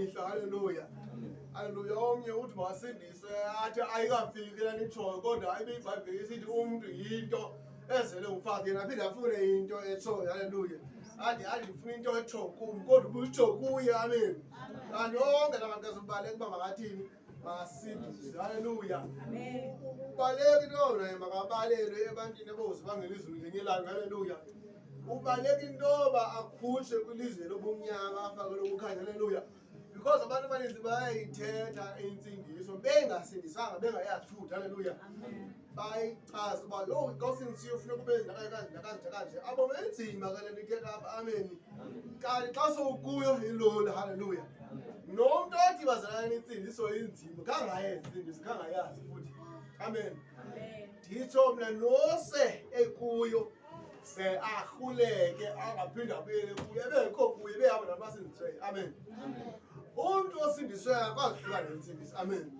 mihla. Haleluya, haleluya. Omnye uthi makasindiswe, athi ayikafiki le nitshoyo, kodwa ibe iBhayibhile isithi umntu yinto ezele ngumfazi, yena aphinde afune into etshoyo. Haleluya. Athi ndifuna into etsho kum, kodwa ubutsho kuye. Amen. Kanti onke la maxesha ubaleka uba makathini? Masindiswe. Haleluya. Ubaleka into naye makabalelwe ebantwini ebozibangela izulu ngenye ilanga. Haleluya. Ubaleka into yoba akhutshwe kwilizwe lobumnyama afake lokukhanya. Haleluya. Because abantu abaninzi bayayithetha intsindiso bengasindisanga, bengayazi futhi. Haleluya. Bayichaza uba yho, xa usindisiwe funeka ube ndakanje ndakanje kanje. Abo benzima ke le nto ithetha apha. Amen. Kanti xa sowukuyo ilula. Haleluya. Nomntu othi, bazalwane, intsindiso inzima, khangayenzi intsindiso, khangayazi futhi. Amen. Nditsho mna nose ekuyo ze arhuleke angaphinde abuyele kuye, ebekho kuye behamba nabantu basindisiweyo. Amen. Umntu osindisiweyo akwazi kuhlukana nentsindiso. Amen.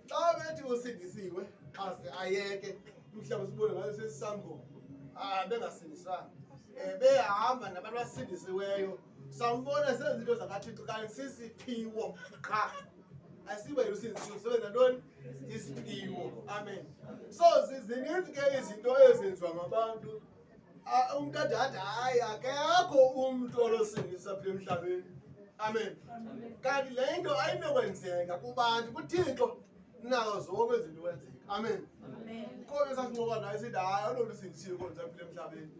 Xa bethi usindisiwe aze ayeke, mhlawumbi sibone ngayo sesisangoma, ah, bengasindiswanga, behamba nabantu basindisiweyo, sambona senza into zakaThixo, kanti sisiphiwo qha, asiba ylusindisiwe, sebenza ntoni? Isiphiwo. Amen. So zininzi ke izinto ezenziwa ngabantu. Umntu ade athi hayi, akekho umntu olosindisa apha emhlabeni. Amen. Kanti le nto ayinokwenzeka kubantu, kuThixo nazo zonke izinto kwenzeka. Amen. Kodwa sasincokola naye sithi hayi, awulona usindisiwe kodwa saphila emhlabeni,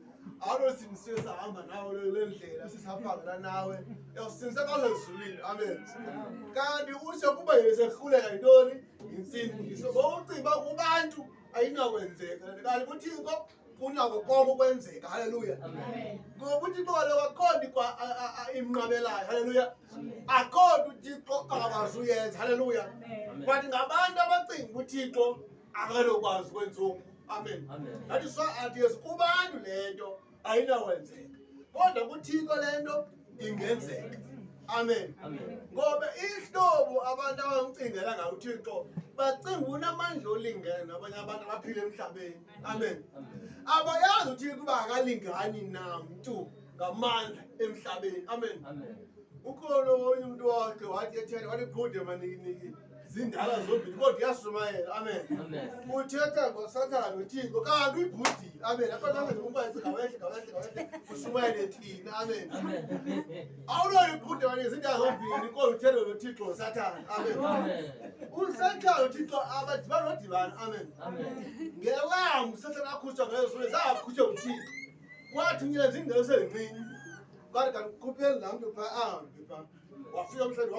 awulona usindisiwe sahamba nawe le ndlela, sisaphangela nawe, uyawusindisa xa usezulwini. Amen. Kanti utsho kuba yena sehluleka yintoni? Yintsindiso. Ngokucinga uba kubantu ayinakwenzeka, kanti kuThixo kunako konke ukwenzeka. Haleluya. Ngoba uThixo kaloku akho nto imnqabelayo. Haleluya. Akho nto uThixo akakwazi uyenza. Haleluya. But ngabantu abacinga uThixo akanokwazi ukwenza oku. Amen. That is why athi Yesu kubantu le nto ayinawenzeka, kodwa kuThixo le nto ingenzeka. Amen. Ngoba ihlobo abantu abamcingela ngayo uThixo, bacinga unamandla olingene nabanye abantu abaphila emhlabeni. Amen. Abayazi uThixo uba akalingani namntu ngamandla emhlabeni. Amen. Ukhona omunye umuntu wakhe wathi ethetha, wathi qhude manikiniki, zindala zombini, kodwa uyashumayela. Amen. Uthetha ngoSathane noThixo, kanti uyibhudile. Amen. Akho ngawehle ngawehle ngawehle, ushumayele thina. Amen. Awunoyiqhude mani, zindala zombini, kodwa uthethe noThixo noSathane. Amen. USathane uThixo abadibani nodibana. Amen. Ngelanga uSathane akhutshwa ngayo zona, zakhutshwa uThixo, kwathunyelwa ziingelosi ezincinci, kwathi kanti khupheni laa mntu phaa, ahambe phaa. Wafika emhlabeni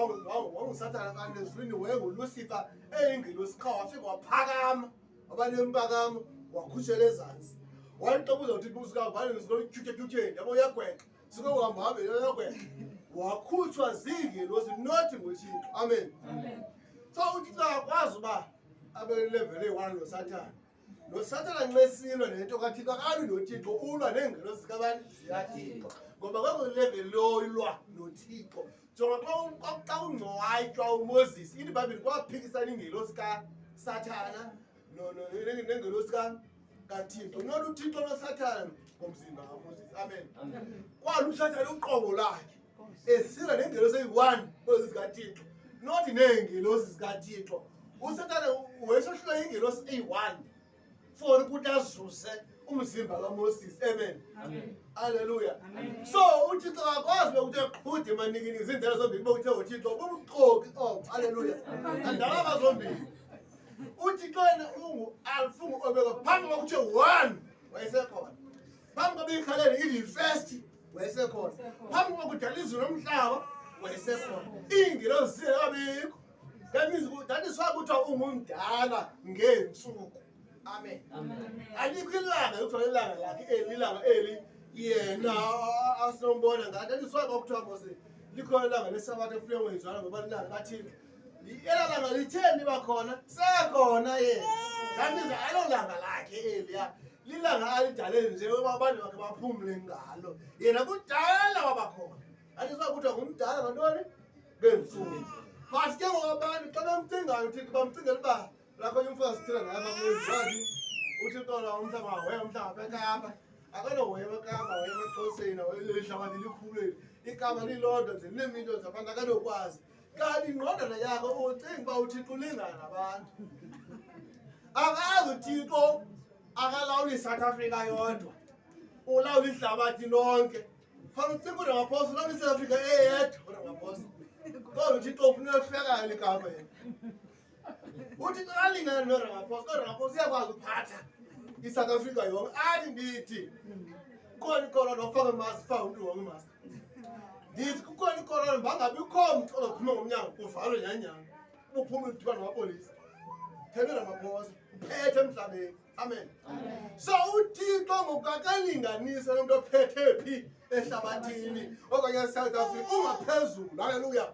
wanguSathana, kanti ezulwini wayenguLucifer eyingelosi, qha wafika waphakama, waba nempakamo, wakhutshela ezantsi. Wayixobuza uThixo usikavane sikotyhutyhetyhutyheni, yabo, uyagwexa, sikohamba hambe, uyagwexa. Wakhutshwa ziingelosi, not nguThixo. Amen. So uThixo akakwazi uba abe level eyi-one noSathana. NoSathana nxesilwa nento kaThixo, akalwi noThixo, ulwa neengelosi zikabani? ZikaThixo. Ngoba kwakulevel loyilwa noThixo. Jonga xa kungcwatywa uMoses, ithi iBhayibhile kwaphikisana ingelosi kaSathana nengelosi kaThixo, not uThixo noSathana ngomzimba kaMoses. Amen. Kwala uSathana uqobo lwakhe esilwa nengelosi eyi-one kwezi zikaThixo, not neengelosi zikaThixo. USathane wayesohlulwa ingelosi eyi-one for ukuthi azuze umzimba kaMoses. Amen. Haleluya. So uThixo akakwazi bekuthe qhude emanikini, zindlela zombini, bekuthe uThixo bubuxoki obo. Haleluya. Andalaba zombini. UThixo yena ungu-Alpha, ungu-Omega. Phambi kwakuthe one wayesekhona, phambi koba ikhalele ithi first wayesekhona, phambi kokudala izulu nomhlaba wayesekhona, iingelosi zingekabikho. That means that is why kuthiwa ungumdala ngeentsuku. Amen. Alikho ilanga kuthiwa ilanga lakhe eli, ilanga eli yena asinombona ngathi. That is why kwakuthiwa mose likhona ilanga lesabatha ekufuneka kwenziwana, ngoba lilanga kaThixo. Ela langa litheni liba khona? Sekhona yena. That means alo langa lakhe eliya, lilanga alidale nje uba abantu bakhe baphumle ngalo. Yena kudala waba khona. That is why kuthiwa ngumdala ngantoni? Ngeentsuku. But ke ngoku abantu xa bemcingayo uThixo, bamcingela uba lakho umfazi sithela naye apha wathi uThixo la umhlaba, weye umhlaba eKapa, akanohoye eKapa, hoye emaXhoseni, ihlabathi likhulu eli. Igama lilodwa nje lineemillions zabantu akanokwazi. Kanti ingqondwana yakho ucinga uba uThixo ulingana nabantu. Akazi uThixo akalawuli iSouth Africa yodwa, ulawula ihlabathi lonke. Fanele ucinga uRamaphosa ulawula iSouth Africa eyedwa uRamaphosa. Kodwa uThixo ufuna uyohlekayo ligama yena. Uthi xa alingana noRamaphosa, kodwa uRamaphosa uyakwazi uphatha iSouth Africa yonke. Athi ndithi kukhona ikorona ofaka imaski, faka umntu wonke imaski. Ndithi kukhona ikorona bangabikho mntu ozophuma ngomnyango kuvalwe nyanyana. Uphuma udibana namapolisa. Thembe Ramaphosa, uphethe emhlabeni. Amen. So uThixo ngokakalinganisa nomntu ophethe phi ehlabathini okanye eSouth Africa ungaphezulu. Haleluya.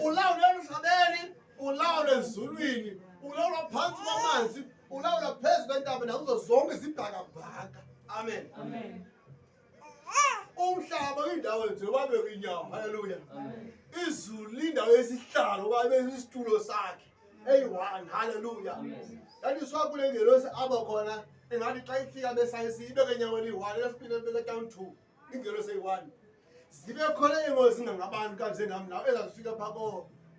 Ulawula emhlabeni, ulawula ezulwini, ulawula phantsi kwamanzi, ulawula phezu kwentaba nakuzo zonke izibhakabhaka. Amen. Amen. Umhlaba uyindawo nje wabeka inyawo. Haleluya. Izulu lindawo yesihlalo kwabe isitulo sakhe. Eyi-one. Haleluya. Yandiswa kule ngelosi aba khona engathi xa ifika besayisi ibeke inyawo eliyi-one elesibini ebeke down two ingelosi eyi-one. Zibe khona iingozi zingangabantu kanjengam nawe ezazifika phaa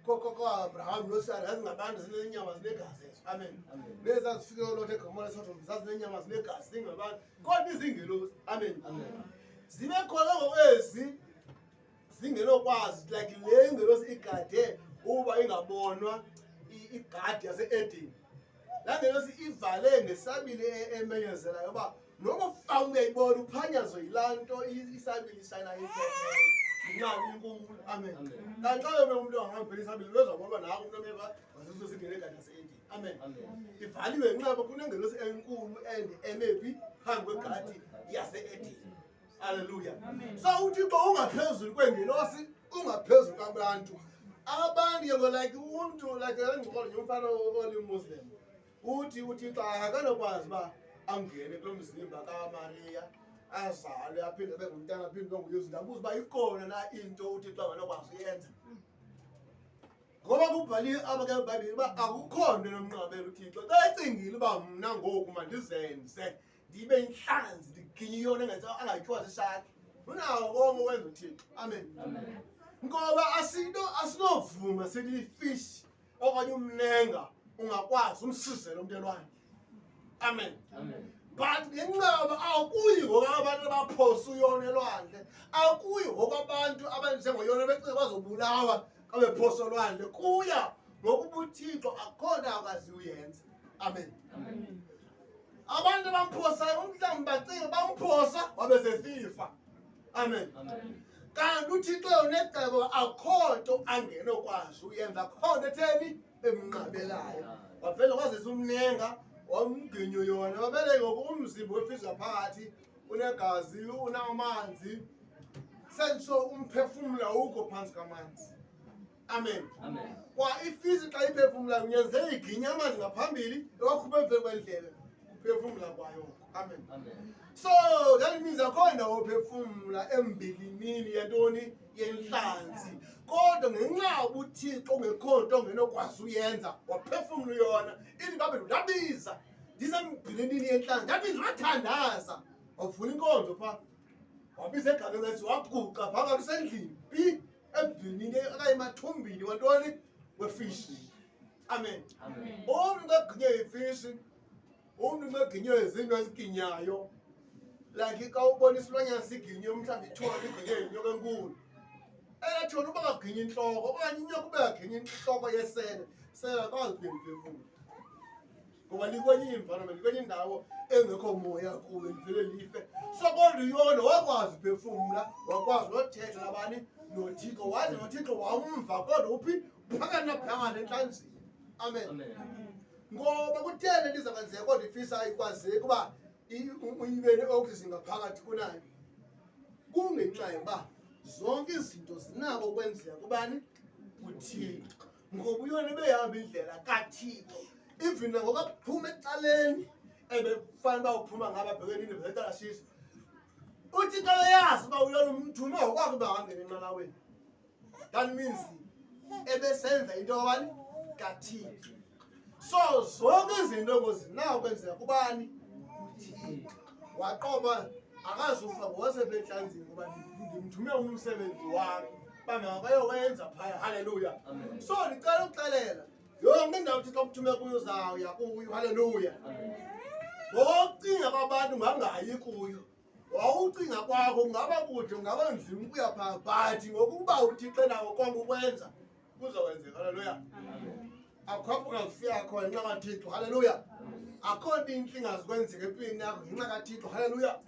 ko-Abraham noSara zazingabantu zinenyama zinegazi ezo. Amen. Nezazifike koLothe eGomora eSodom zazinenyama zinegazi zingabantu kodwa izingelosi. Amen. Zibe khona ngokwezi zingenokwazi like le ingelosi igade uba ingabonwa igadi yase-Eden. Laa ngelosi ivale ngesabile emenyezelayo uba noba ufaka uyayibona uphanyazo yilaa nto isabile ishayina iphetheyo inqabi inkulu. Amen. Kanti xa yome umntu angahambela isabile bezabona uba naku umntu omeva wasuso singene egadi yase-Eden. Amen. Ivaliwe ngenxa kunengelosi enkulu and eme phi phambi kwegadi yase-Eden. Haleluya. So uThixo ungaphezulu kweengelosi, ungaphezulu kwabantu. Abantu ke ngo like umntu like engxolo nje umfana olimuslim uthi uThixo akanokwazi uba angene kulo mzimba kaMariya azalwe aphinde abe ngumntana aphinde abe nguYesu. Ndabuza uba ikhona na into uThixo anganokwazi uyenza. Ngoba kubhaliwe apha ke eBhayibhile uba akukho nto enomnqabela uThixo. Xa ecingile uba mna ngoku mandizenze ndibe intlanzi ndiginye iyona engenza angatyiwa zishaki unawo konke okwenza uthixo. Amen. Ngoba asinto asinovuma sithi ifish okanye umnenga ungakwazi umsizela umntu elwandle. Amen. But ngenxa yoba akuyi ngokwabantu abaphosa uyona elwandle, akuyi ngokwabantu abanjengoyona becinga bazobulawa xa bephosa olwandle, kuya ngokuba uThixo akukho nto akwazi uyenza. Amen. Abantu abamphosayo umhlawumbi bacinga bamphosa wabe sesifa. Amen. Kanti uThixo unecebo, akukho nto angenokwazi uyenza, akukho nto etheni emnqabelayo. Wavele wazisa umnenga wamginyo yona, babele ngoku umzimba wefizi ngaphakathi unegazi unamanzi, sentsho umphefumlo awukho phantsi kwamanzi. Amen. Amen. Kwa ifizi xa iphefumla kunyanzeleka iginye amanzi ngaphambili iwakhuphe emveni kwendlela kuphefumla kwayo. Amen. Amen. So that means akho ndawo ophefumla embilinini yantoni yenhlanzi. Kodwa ngenxa ubuThixo ungekho nto ongenokwazi uyenza waphefumla uyona. Ithi babe ndabiza ndisembilinini yenhlanzi. That means wathandaza wavula inkonzo phaa. Wabiza egameni lathi waguqa phakathi usendlini pi emdinini okanye emathumbini wantoni wefishi. Amen. Umntu xa eginye ifishi, umntu xa eginywe izinto eziginyayo, like xa ubona isilwanyana siginye mhlawumbi ithole liginye yinyoka enkulu, elathole uba kaginye intloko okanye inyoka ube kaginye intloko yesele, sele akwazi ukuphefumla ngoba likwenye i-environment, likwenye indawo engekho moya kuyo, livele life. So kodwa uyona wakwazi uphefumla, wakwazi nothetha nabani noThixo, waze noThixo wamva, kodwa uphi phakathi naphakathi entlanzini. Amen. Ngoba kutheni liza kwenzeka kodwa ifisa ayikwazeki uba ibe ne-oxygen ngaphakathi kunayo? Kungenxa yoba zonke izinto zinako ukwenzeka kubani? KuThixo. Ngoba uyona ebehamba indlela kaThixo. Even nangoku aphuma ecaleni ebekufanele uba uphuma ngaba abheke nini vetarashishi, uThixo eyazi uba uyona umthume ngokwakhe uba angene enqanaweni. That means ebesenza into kabani? KaThixo. So zonke izinto ngozinako kwenzeka kubani? KuThixo. Waqoba Akazufa ngowasefe entlanzini ngoba ndimthume umsebenzi wami uba makayowenza phaya. Haleluya. So ndicela ukuxelela yonke indawo uThixo okuthume kuyo uzawuya kuyo. Haleluya. Ngokucinga kwabantu ngangayi kuyo, wawucinga kwakho kungaba kude, kungaba nzima ukuya phaa, but ngokuba uThixo nawo konke ukwenza kuzokwenzeka. Haleluya. Akho apho ungazifika khona ngenxa kaThixo. Haleluya. Akho nto intle ingazikwenzeka empilweni yakho ngenxa kaThixo. Haleluya.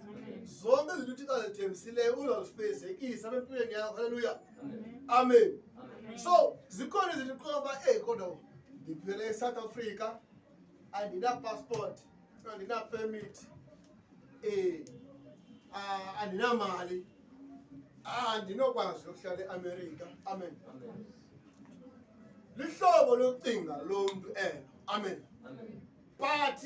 Zonke izinto uThixo azithembisileyo uzozifezekisa apha empilweni yakho. Haleluya. Amen. So zikhona izinto uqonda uba eyi kodwa ndiphile eSouth Africa, andinapassport, andinapermit, andinamali, andinokwazi ukuhlala eAmerica. Amen. Lihlobo lokucinga lomntu elo. Amen. But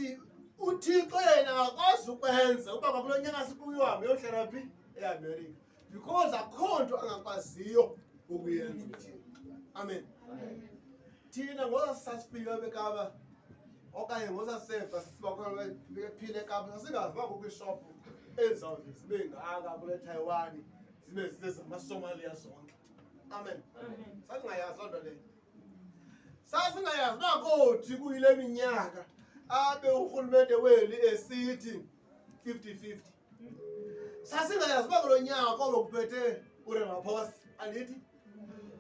uThixo yena akakwazi ukwenza uba kwakulo nyaka sikuyo hambe yohlala phi eAmerica, because akho nto angakwaziyo ukuyenza uThixo. Amen. Thina ngosasifika bekaba okanye ngosaseva sibakhona bephile eKapa, sasingazi uba kukho iishophu ezizawuze zibe ngaka kule Taiwan, zibe zezamaSomalia zonke. Amen. Sasingayazi loo nto leyo. Sasingayazi uba kothi kuyile minyaka abe urhulumente weli esithi 50-50. Sasingayazi uba kulo nyaka kobe kuphethe uRamaphosa, andithi?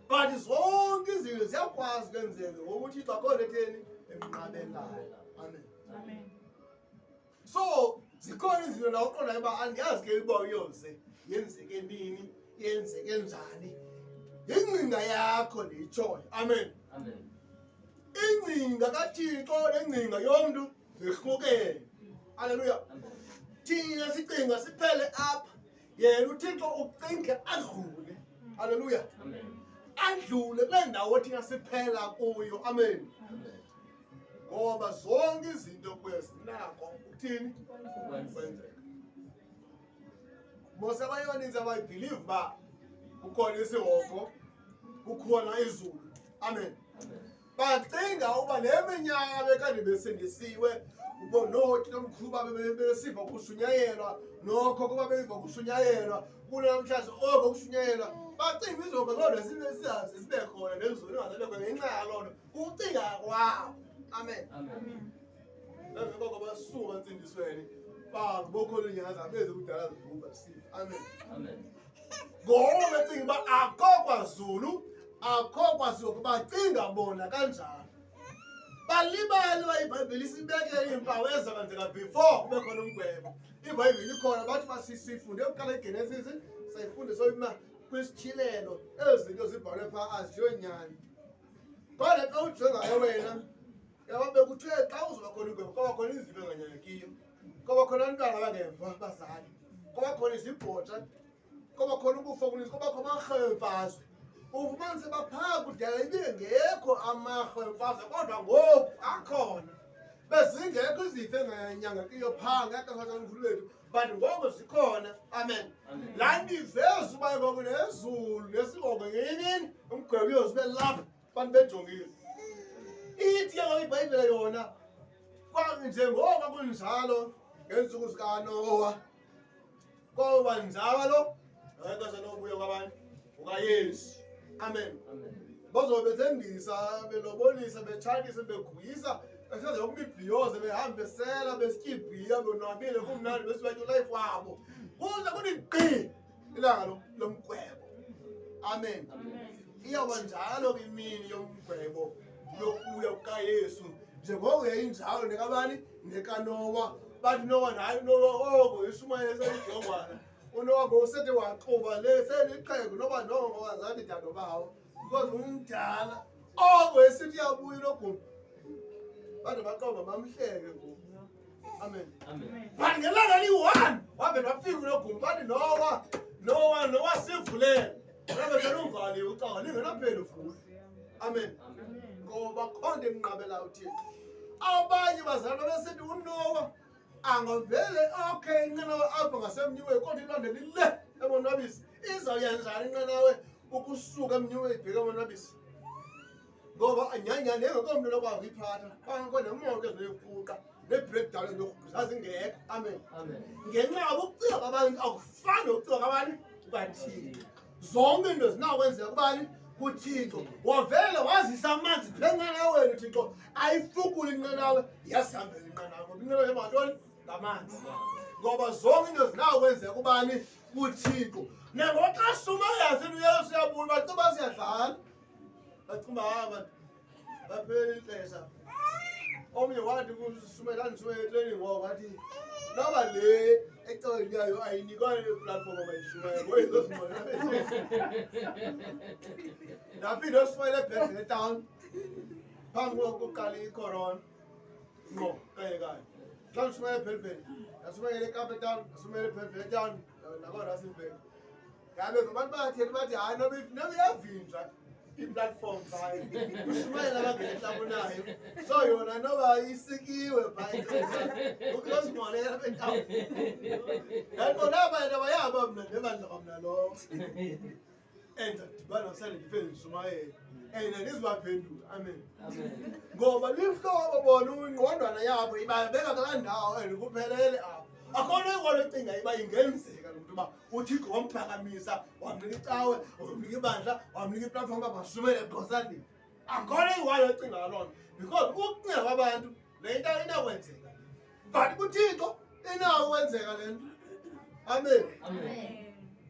But zonke izinto ziyakwazi kwenzeka ngoba uThixo akho nto etheni emnqabelayo. Amen. So zikhona izinto la uqondayo uba andiyazi ke uba uyoze yenzeke nini, yenzeke njani. Yingcinga yakho ndiyitshoyo. Amen. Ingcinga kaThixo nengcinga yomntu zihlukene. Haleluya. Thina sicinga siphele apha, yena uThixo ucinge adlule. Haleluya. Adlule kule ndawo thina siphela kuyo. Amen. Ngoba zonke izinto kuye zinako ukuthini? Kwenzeka. Mose abanye abaninzi abayibhilive uba kukhona isihogo, kukhona izulu. Amen. Bacinga uba le minyaka bekade besindisiwe, nothi nomkhulu babe besiva kushunyayelwa, nokho kuba beva kushunyayelwa kunamhlanje oko kushunyayelwa, bacinga izogo loo nto sizaze sibe khona nezulu ingaze khona ngenxa yaloo nto kucinga kwabo. Amen. Emva koko basuka entsindisweni, bantu bokhona inyaza beze kudala zibhubha sifa. Amen. Ngoba becinga uba akho kwazulu, akho kwaziwa, bacinga bona kanjalo. Balibale uba iBhayibhile isibekele iimpawu ezakwenzeka before kube khona umgwebo. IBhayibhile ikhona, bathi basifunde kuqala iGenesis, sayifunde soyima kwisityhilelo, ezi zinto zibhalwe phaa aziyonyani. Kodwa xa ujongayo wena, yabo bekuthiwe xa uzoba khona umgwebo kwaba khona izifo enganyangekiyo, kwaba khona abantwana abangeva bazali, kwaba khona izibhotsha, kwaba khona ukufa okuninzi, kwaba khona amarhewu emfazwe. Ufumanise baphaa kudala ibingekho amarhewu emfazwe, kodwa ngoku akhona. Bezingekho izifo enganyangekiyo phaa ngexesha lomkhulu wethu, but ngoku zikhona. Amen. Laa nto iveza uba ngoku nezulu nesihogo ngenye imini umgwebo uyoze ube lapha abantu bejongile. Ithi ke ngoku iBhayibhile yona, njengoko kunjalo ngeentsuku zikaNowa, koba njalo ngexesha lobuya kwabantu kukaYesu. Amen. Bazobe bethembisa, belobolisa, betshatisa, beguyisa, besenza yonke imibhiyozo, behamba besela, besitya ibhiya, bonwabile, kumnandi, besibatya ulife wabo, kuze kuthi gqi ilanga lomgwebo. Amen. Iyawuba njalo ke imini yomgwebo yokubuya kukaYesu, njengoko yayinjalo nekabani? NekaNowa. Bathi Nowa naye, Nowa oko ishumayele selijongwana. UNowa ngosete waxuba le selixhego noba noko ngoba zange dadobawo because umdala oko esithi uyabuya unogumbi, bade baqomba bamhleke ngoku. Amen. But ngelanga liyi-one wavele wafika unogumbi, bathi Nowa, Nowa, Nowa, sivulele, labe seluvaliwe ucango lingenapheli uvule. Amen. Ngoba khona emnqabelayo uThixo. Abanye bazalwa besithi uNowa angavele okay inqanawe apho ngasemnyiweni, kodwa ilwandle lile emonwabisi, izawuya njani inqanawe ukusuka emnyiweni ibheke emonwabisi? Ngoba nyhanyhani engekho mntu lokwazi uyiphatha, kwangekho nemoto ezinoyifuqa. Ne-breakdown zazingekho. Amen. Ngenxa yabo ukucinga kwabantu akufani nokucinga kwabani? KukaThixo. Zonke into zinakwenzeka kubani? KuThixo. Wavele wazisa amanzi phenqanaweni uThixo, ayifukule inqanawe, yasihambela inqanawe, ngoba inqanawe ihamba ngantoni? Ngamanzi. Ngoba zonke into zinakwenzeka kubani? KuThixo. Nangoxa sumayazi uYesu uyabuya, bacinga siyadlala, bacinga hamba baphela ixesha. Omnye wathi kusumela ndisuke etraining ngoko wathi noba le ecaweni yayo ayinikwa le platform abayishumayela ngoyizozingqola. Ndaphinde oshumayela ebhedlela etown phambi kokuqala icorona ngqo kanye kanye. Xa ndishumayela ebhelibheli, ndashumayela eKapa etown, ndashumayela ebhelibheli etown nakwaRustenburg. Ngabe abantu bayathetha bathi hayi noba noba iyavinjwa i-platform phayo ushumayela abangehla kunayo, so yona noba isikiwe phaa ukuzozingqolela apha etown. Ndaqonda abantu abayaba mna ndebandla kwamna lowo and ndadibana sele ndife ndishumayela and andizibaphendula. Amen. Ngoba lihlobo bona ingqondwana yabo ibabeka kulaa ndawo and kuphelele apho. Akho nto ikolo ecinga iba ingenzeka lo mntu uba uThixo wamphakamisa, wamnika icawe, wamnika ibandla, wamnika iplatform uba masumele egosandini. Akho nto iwayo ecinga loo nto, because ukucinga kwabantu le nto ayinakwenzeka, but kuThixo inawo ukwenzeka le nto. Amen.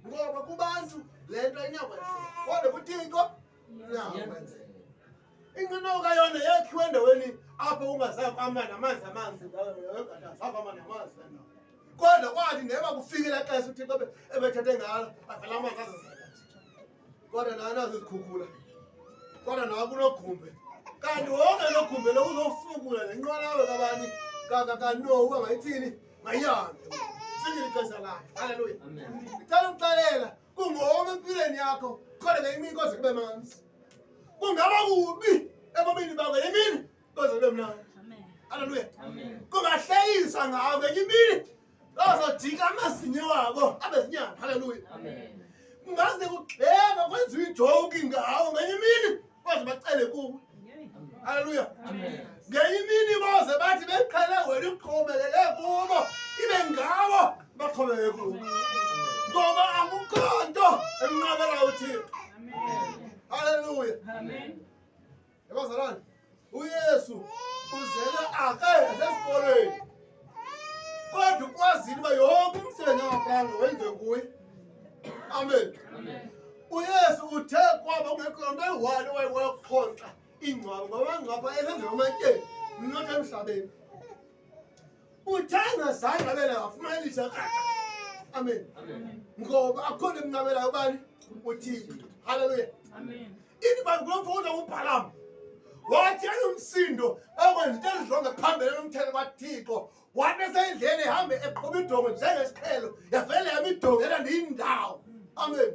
Ngoba kubantu le nto ayinakwenzeka, kodwa kuThixo inawo ukwenzeka. Inqinawa kayona yakhiwe endaweni apho ungazange kwama namanzi, amanzi azange kwama namanzi le ndawo. Kodwa kwathi neba kufike elaa xesha uThixo ebethethe ngalo, avela amanzi azizela nje. Kodwa nayo nazo izikhukhula, kodwa nawo kunogumbe, kanti wonke lo gumbe lo uzofukula le nqwalawe kabani kaNowa uba mayithini, mayihambe. Fikile ixesha lakhe. Haleluya. Ndicela ukuxelela, kungoma empilweni yakho, kodwa ngenye imini koze kube manzi. Kungaba kubi ebomini bakho, ngenye imini koze kube mnandi. Haleluya. Kungahlekisa ngawo, ngenye imini bazojika amazinyo wabo abe zinyanga. Haleluya. Kungaze kugxeka kwenziwe ijoki ngawo, ngenye imini baze bacele kuwe. Haleluya. Ngenye imini baze bathi beqhele wena uxhomekeke kubo, ibe ngawo baxhomekeke kubo, ngoba akukho nto emnqabela uThixo. Haleluya. Ebazalwane, uYesu uzele akaya sesikolweni, kodwa ukwazile uba yonke umsebenzi wamaplanga wenziwe kuye. Amen. UYesu uthe kwaba kungekho nto eyi-one owayewayokuxhonxa ingcwaba, ngoba amangcwaba esenziwa ematyeni, not emhlabeni. Uthe engazange abe nayo, wafumana ilitsha kraka. Amen. Ngoba akukho nto emnqabelayo ubani? UThixo. Haleluya. Ithi bantu kulo mfo uza uBhalam wathi enomsindo ekwenza into ezironge phambili nomthetho kaThixo, wathi esendleleni ehambe eqhuba idongo njengesiqhelo, yavele yama idongo yena ndiyindawo. Amen.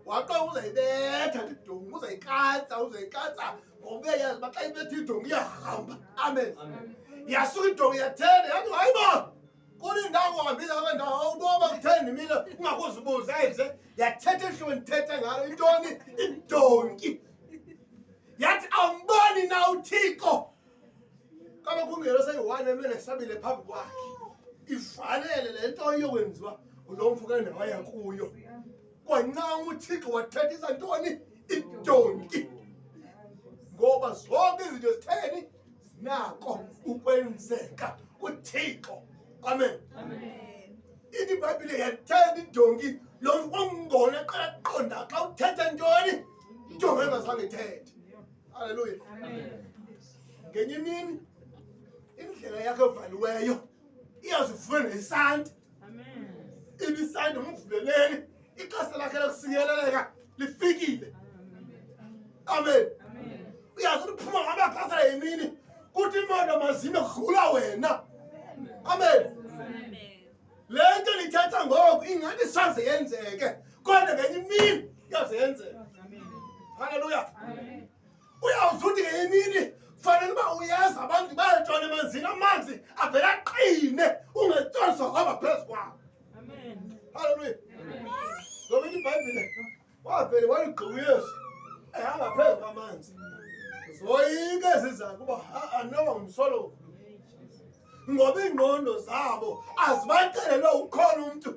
Waqonda uzayibetha idongo, uzayikatsa, uzayikatsa, ngoba uyayazi uba xa ibetha idongo iyahamba. Amen. Yasuka idongo yathena, yathi hayi bo, kulindawo uhambile kule ndawo uboba kutheni ndimile ungakuzibuza nje. Yathetha ehlobo ndithethe ngalo intoni idonki, yathi awumboni na uThixo? Kaba kungelo seyi-one emele sabile phambi kwakhe, ivalele le nto iyokwenziwa ngulo mfo kule ndawo aya kuyo. Kwancama uThixo wathethisa ntoni? Idonki. Ngoba zonke izinto zitheni? Zinako ukwenzeka kuThixo. Amen. Ithi iBhayibhile yathetha idonki, lo mfo ungona qala qonda xa uthetha ntoni? Idonki engazange ithethe. Haleluya. Ngenye imini indlela yakho evaliweyo iyazivula isanti, ibisanti umvuleleni, ixesha lakhe lokusikeleleka lifikile. Amen. Uyazi uphuma ngamaxesha yemini kuthi imoto mazime kudlula wena. Amen. Le nto ndithetha ngoku ingathi saze yenzeke, kodwa ngenye imini iyaze yenzeke. Haleluya. Uyawuze uthi ngenye imini fanele uba uyazi abantu bayatshona emanzini, amanzi avele aqine, ungatshoniswa hamba phezu kwawo. Haleluya. Ngoba ithi iBhayibhile wavele waligqiba uYesu ehamba phezu kwamanzi, zoyike ezizayo kuba anoba ngumsolovu. Ngoba iingqondo zabo azibaxelelwa ukhona umntu.